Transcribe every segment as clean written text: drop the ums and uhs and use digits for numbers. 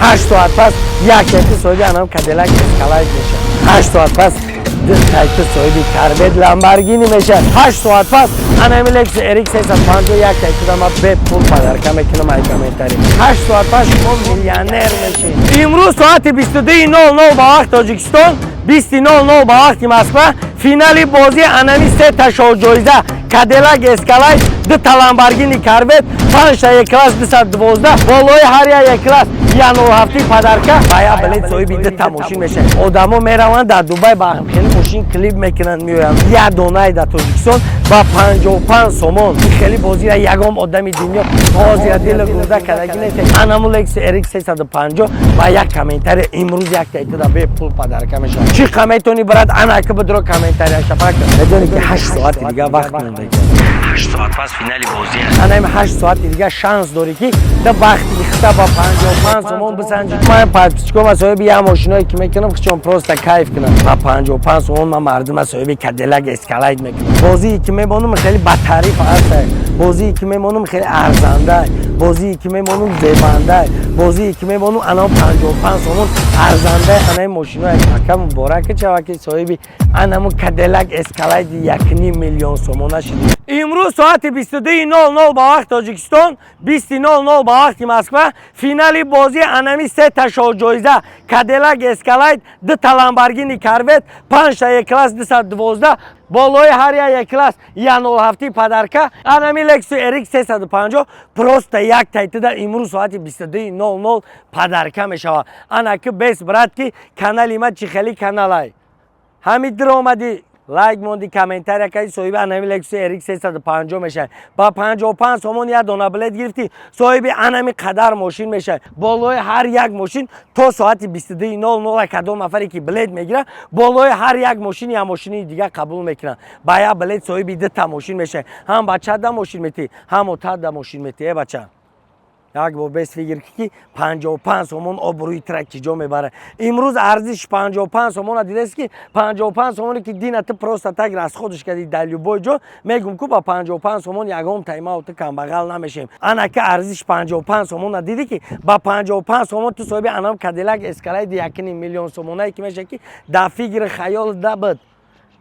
8 соат пас як яки соҳиби анам Кадиллак Эскалайд мешавад. 8 соат пас ду тайти соҳиби Корвет, Ламборгини мешавад. 8 соат пас анами Лексус RX 350 як тайтида ма бепул подарка мекунам. Ай комментарий 8 соат пас шумо миллионер мешед. Имрӯз соати 22:00 ба вақти Тоҷикистон, 20:00 ба вақти Москва финали бозии анами се та шоҳҷоиза: Кадиллак Эскалайд, дута Ламборгини Корвет, панҷта Е-класс 212, болои ҳар як Е-класс 1,07 подарка ва як билет. Соҳиби дута мошин мешавад. Одамо мераванд дар Дубай, ба хеле мошин клип мекунанд, меоянд. Як донаи дар Тоҷикистон ба 55 сомон. Хеле бозира ягон одами дунё ҳозира дила гурда кардагӣ нест. Анаму Лексус RX 350 ба як комментария имрӯз як тайтида бепул подарка мешавад. Чӣ қа метавонӣ, брат, анака бидро комментария шапак. Медонӣ, ки 8 соати дига вақт мондаги. 8 соат пас финали бозӣ аст. Анами 8 соати дига шанс дорӣ, ки та вақти хита ба 55 сомон бисанҷи. Ман подписчиком соҳиби як мошиное ки мекунам, чон просто кайф кунам. Ба 55 сомон ман мардума соҳиби Кадиллак Эскалайд мекунам. Бозие ки мемонам, хеле ба таъриф аст. Бозие ки мемонам, хеле арзанда. Бозие ки мемонам, зебанда. Бозие ки мемонам, ана 55 сомон арзанда анаи мошиное. Ака, муборака чава, ки соҳиби анаму Кадиллак Эскалайди 1,5 миллион сомона шидӣ. Имрӯз соати 22:00 ба вақти Тоҷикистон, 20:00 ба вақти Москва финали бозии анами се та шоҳҷоиза: Кадиллак Эскалайд, дута Ламборгини Корвет, панҷта Е-класс 212, болои ҳар як Е-класс 1,07 подарка, анами Лексус RX 350 просто як тайтида имрӯз соати 22:00 подарка мешавад. Анаки бес, брат, ки канали ма чӣ хели каналай. Ҳамин дир омадӣ, лайк монди, комментария кардӣ, соҳиби анами Лексус RX 350 мешавад. Ба 55 сомон як дона билет гирифтӣ, соҳиби анами қадар мошин мешавад. Болои ҳар як мошин то соати 22:00 кадом нафаре ки билет мегирад, болои ҳар як мошин як мошини дига қабул мекунанд. Ба як билет соҳиби дута мошин мешавад. Ҳам бачада мошин метӣ, ҳам отада мошин метӣ. Э, бача, як бор бес фикр, ки 55 сомон обрӯи тра ки ҷо мебарад. Имрӯз арзиши 55 сомона дидаст, ки 55 сомоне ки дина ту просто так расходш кардӣ дар любой ҷо. Мегум ку, ба 55 сомон ягон таймау ту камбағал намешем. Анака арзиши 55 сомона дидӣ, ки ба 55 сомон ту соҳиби анам Кадиллак Эскалайди 1,5 миллион сомонае ки мешавад, ки дар фикри хаёл набуд.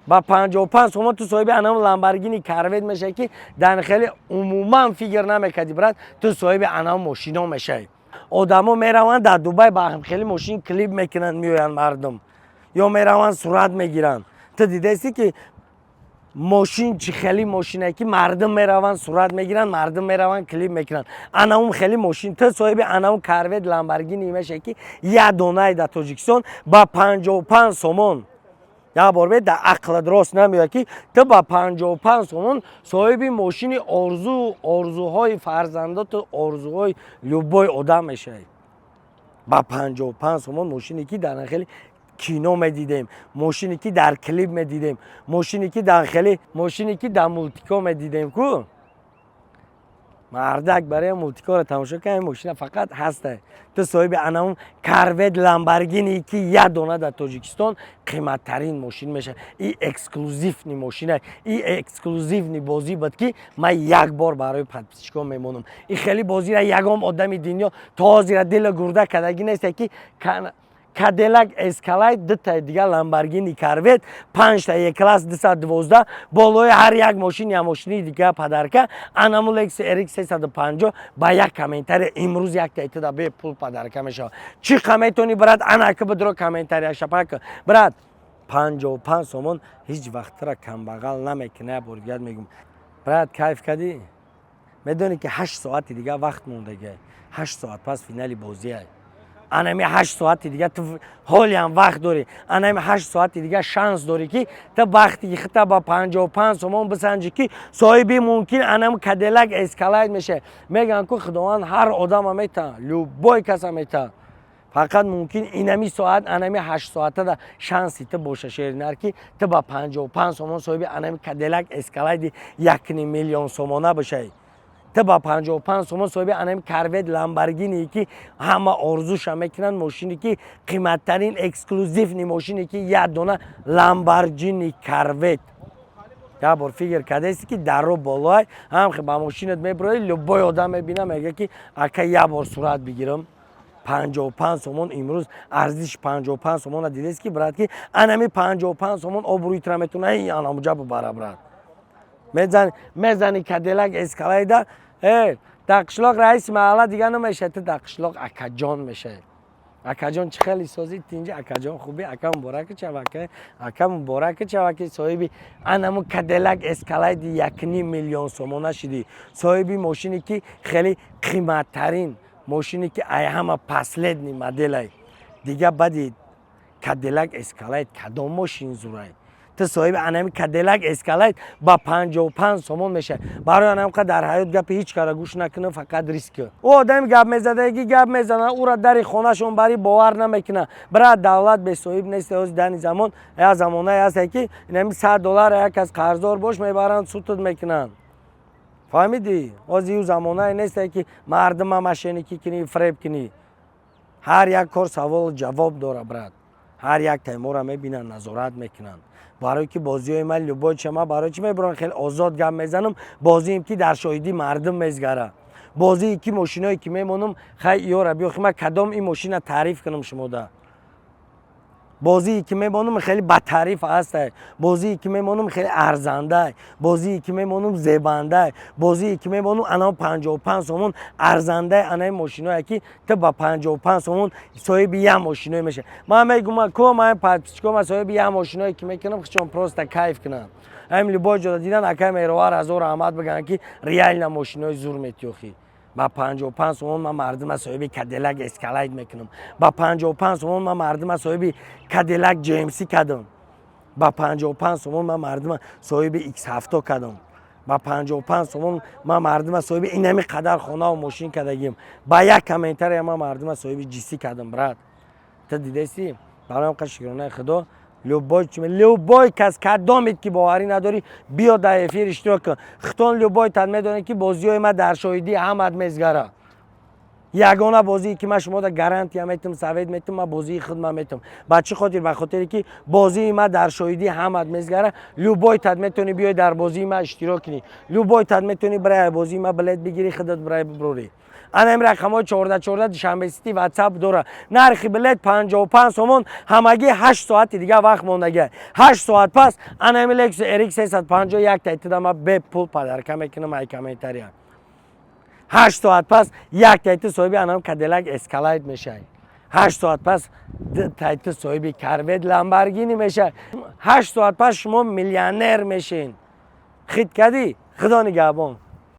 Ба 55 сомон ту соҳиби анам Ламборгини Корвет мешавӣ, ки дар хеле умуман фикр намекардӣ. Брат, ту соҳиби анам мошино мешавӣ. Одамо мераванд дар Дубай, ба хеле мошин клип мекунанд, меоянд мардум ё мераванд, сурат мегиранд. Ту дидаисти, ки мошин чӣ хели мошине, ки мардум мераванд, сурат мегиранд, мардум мераванд, клип мекунанд. Анаум хели мошин, ту соҳиби анаум Корвет, Ламборгини мешавӣ, ки як донаи дар Тоҷикистон ба 55 сомон. Як бор бе, дар ақлат рост намеояд, ки ту ба 55 сомон соҳиби мошини орзу, орзуҳои фарзандоту орзуҳои любой одам мешавӣ. Ба 55 сомон мошине, ки дар хеле кино медидем, мошине, ки дар клип медидем, мошине, ки дар хеле, мошине, ки дар мультико медидем ку. Мардак барои мультикоро тамошо кунем, мошина фақат ҳаста. Ту соҳиби анамун Корвет, Ламборгини, ки як дона дар Тоҷикистон қиматтарин мошин мешавад. И эксклюзивный мошина, и эксклюзивный бозӣ буд, ки ман як бор барои подписчикон мемонам. И хеле бозира ягон одами дунё то ҳозира дила гурда кардагӣ несте, ки Кадиллак Эскалайд, дутаи дига Ламборгини Корвет, панҷта Е-класс 212, болои ҳар як мошин як мошини дига подарка, анаму Лексус RX 350 ба як комментария имрӯз як тайтида бепул подарка мешавад. Чӣ қа метавонӣ, брат, анака бидро комментария шапака. Брат, 55 сомон ҳеҷ вақтра камбағал намекунад. Як бори дигар мегӯм, брат, кайф кардӣ. Медонӣ, ки 8 соати дига вақт мондагиай. 8 соат пас финали бозиай. Анами 8 соати дига ту ҳолиам вақт дорӣ. Анами 8 соати дига шанс дорӣ, ки ту вақти хита ба 55 сомон бисанҷӣ, ки соҳиби мумкин анам Кадиллак Эскалайд мешавад. Мегӯянд ку, Худованд ҳар одама метавон, любой каса метавон. Фақат мумкин инами соат, анами 8 соатада шанси ту боша, шеринар, ки ту ба 55 сомон соҳиби анами Кадиллак Эскалайди 1,5 миллион сомона бошавӣ. Ту ба 55 сомон соҳиби анами Корвет, Ламборгини, ки ҳама орзуша мекунанд, мошине, ки қиматтарин эксклюзивный мошине, ки як дона Ламборҷини Корвет. Як бор фикр кардаисти, ки дарро болоай, ҳам ба мошинат мебирои, любой одам мебина, мега, ки ака, як бор сурат бигирам. 55 сомон. Имрӯз арзиши 55 сомона дидест ки, брат, ки анами 55 сомон обрӯи тура метавона анамуҷа бубара, брат. Мезани Кадиллак Эскалейда, э дар қишлоқ раиси маҳалла дига намешавад, ту дар қишлоқ акаҷон мешавӣ. Акаҷон, чӣ хеле созӣ, тинҷи, акаҷон, хубӣ, ака, мубораки чавака, ака, мубораки чаваки. Соҳиби анаму Кадиллак Эскалейди 1,5 миллион сомона шидӣ, соҳиби мошине ки хеле қиматтарин мошине, ки ай ҳама последний моделай. Дига баъди Кадиллак Эскалейд кадом мошин зурай? Ту соҳиби анами Кадиллак Эскалейд ба 55 сомон мешавӣ. Барои анам қа дар ҳаёт гапи ҳеҷ кара гӯш накунӣ, фақат риск. Ӯ одами гап мезадаги гап мезана, ӯра дари хонашон барӣ, бовар намекуна. Брат, давлат бесоҳиб нест. Ҳози дани замон як замонае ҳасте, ки инами 100 доллар як кас қарздор бош, мебаранд, сутут мекунанд, фаҳмидӣ? Ҳози ӯ замонае несте, ки мардума мошенникӣ кунӣ, фиреб кунӣ. Ҳар як кор саволу ҷавоб дора, брат. Ҳар як таймора мебинанд, назорат мекунанд. Барое ки бозиҳои ман, любой чама, барои чӣ мебурам, хеле озод гап мезанам. Бозием, ки дар шоҳидӣ мардум мезгара, бозие ки мошиное ки мемонам, хай, ёра биёхи, ман кадом ин мошина таъриф кунам шумода? Бозие ки мемонам, хеле батаъриф ҳастай. Бозие ки мемонам, хеле арзандай. Бозие ки мемонам, зебандай. Бозие ки мемонам, ана 55 сомон арзандай. Анаи мошиное ки ту ба 55 сомон соҳиби як мошиное меша. Ман мегӯм, ко ман подписчико, ман соҳиби як мошиное ки мекунам, хичон просто кайф кунам. Ҳамин любой ҷода дидан, акай Меҳровар, ҳазор раҳмат, бигӯянд, ки реально мошинои зур метиёхӣ. Ба 55 сомон ман мардума соҳиби Кадиллак Эскалейд мекунам. Ба 55 сомон ман мардума соҳиби Кадиллак GMC кардам. Ба 55 сомон ман мардума соҳиби икс ҳафто кардам. Ба 55 сомон ман мардума соҳиби инами қадар хонаву мошин кардагим. Ба як комментария ман мардума соҳиби ҷисӣ кардам, брат. Ту дидеси? Бароям қа шукронаи Худо. Любой, любой кас, кадомед ки боварӣ надорӣ, биё, дар эфир иштирок кун. Хитон, любой тан медонед, ки бозиҳои ман дар шоҳидӣ ҳамат мезгара. Ягона бозие ки ман шумода гарантия метам, совет метам, ман бозии худма метам. Ба чӣ хотир? Ба хотире ки бозии ман дар шоҳидӣ ҳамат мезгара. Любой тат метавонӣ биёй, дар бозии ман иштирок кунӣ. Любой тат метавонӣ бирай, бозии ман билет бигирӣ, худат бирай, биброрӣ. Ана ин рақамҳои 14 14 Душанбе Сити ватсап дора. Нархи билет 55 сомон. Ҳамагӣ 8 соати дига вақт мондага. 8 соат пас ана ин Лексус RX 351 тайтида ма бепул подарка мекунам ай комментария. 8 соат пас як тайти соҳиби анам Кадиллак Эскалейд мешавӣ. 8 соат пас тайти соҳиби Корвет, Ламборгини мешавӣ. 8 соат пас шумо миллионер мешин. Хит кардӣ, Худо нигаҳбон.